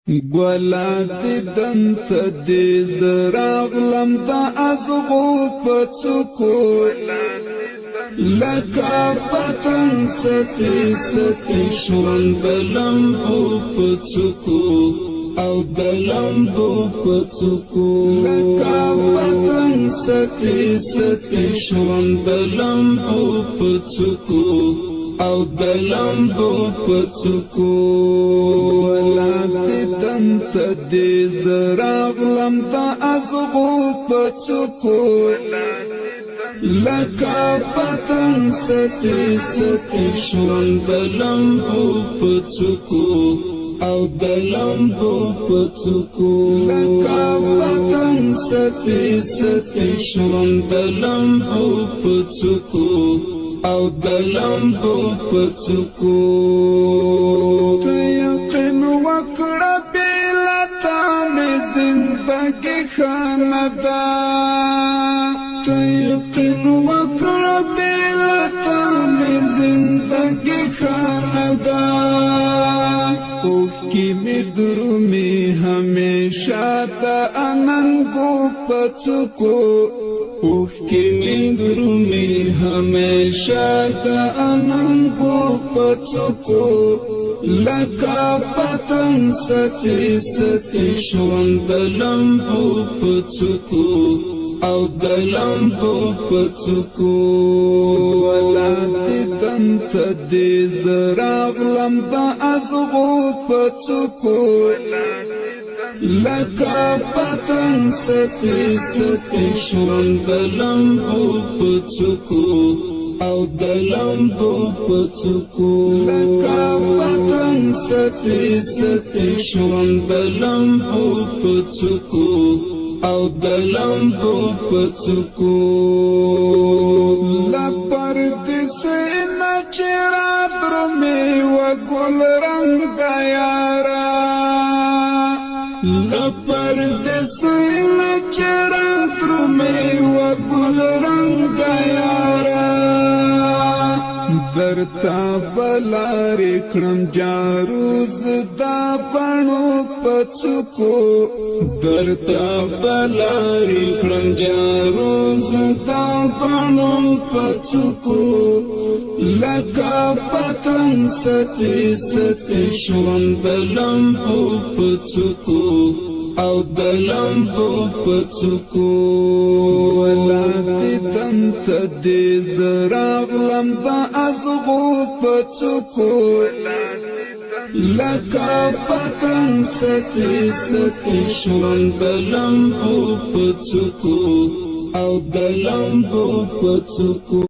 ګولا دیدن ته دې زراغلم د ازغو په څوکو، لکه پتنګ ستی ستی شوم د لمبو په څوکو، او د لمبو په څوکو. لکه پتنګ ستی ستی شوم د لمبو په څوکو، او د لمبو په څوکو. ولا دیدن ته دې زراغلم د ازغو په څوکو، لکه پتنګ ستی ستی شوم د لمبو په څوکو، او د لمبو په څوکو. لکه پتنګ ستی ستی شوم د لمبو په څوکو، او د لمبو په څوکو. ته یقین وکړه بلا تا مې زندګي خانه ده، ته یقین وکړه بلا تا مې زندګي خانه ده. اوښکې مې درومي همیشه د اننګو په څوکو، اوښکې مې درومي همیشه د اننګو په څوکو، لکه پتنګ ستی ستی شوم د لمبو په څوکو، او د لمبو په څوکو. ولا دیدن ته دې زراغلم د ازغو په څوکو، لکه پتنګ ستی ستی شوم د لمبو په څوکو، او د لمبو په څوکو. لکه پتنګ ستی ستی شوم د لمبو په څوکو، او د لمبو په څوکو. لپر دې سینا چې را درومې و ګل رنګ یارا، لپر دې سینا چې را درومې و ګل رنګ یارا، درتا بلارې کړم جاروز دا بڼو پڅکو، درتا بلارې کړم جاروز دا بڼو پڅکو، لکه پتنګ ستی ستی شوم د لمبو پڅکو، او د لمبو پڅکو. ولا دیدن ته دې زراغلم د ازغو پڅکو، لکه پتنګ ستی ستی شوم د لمبو پڅکو، او د لمبو پڅکو.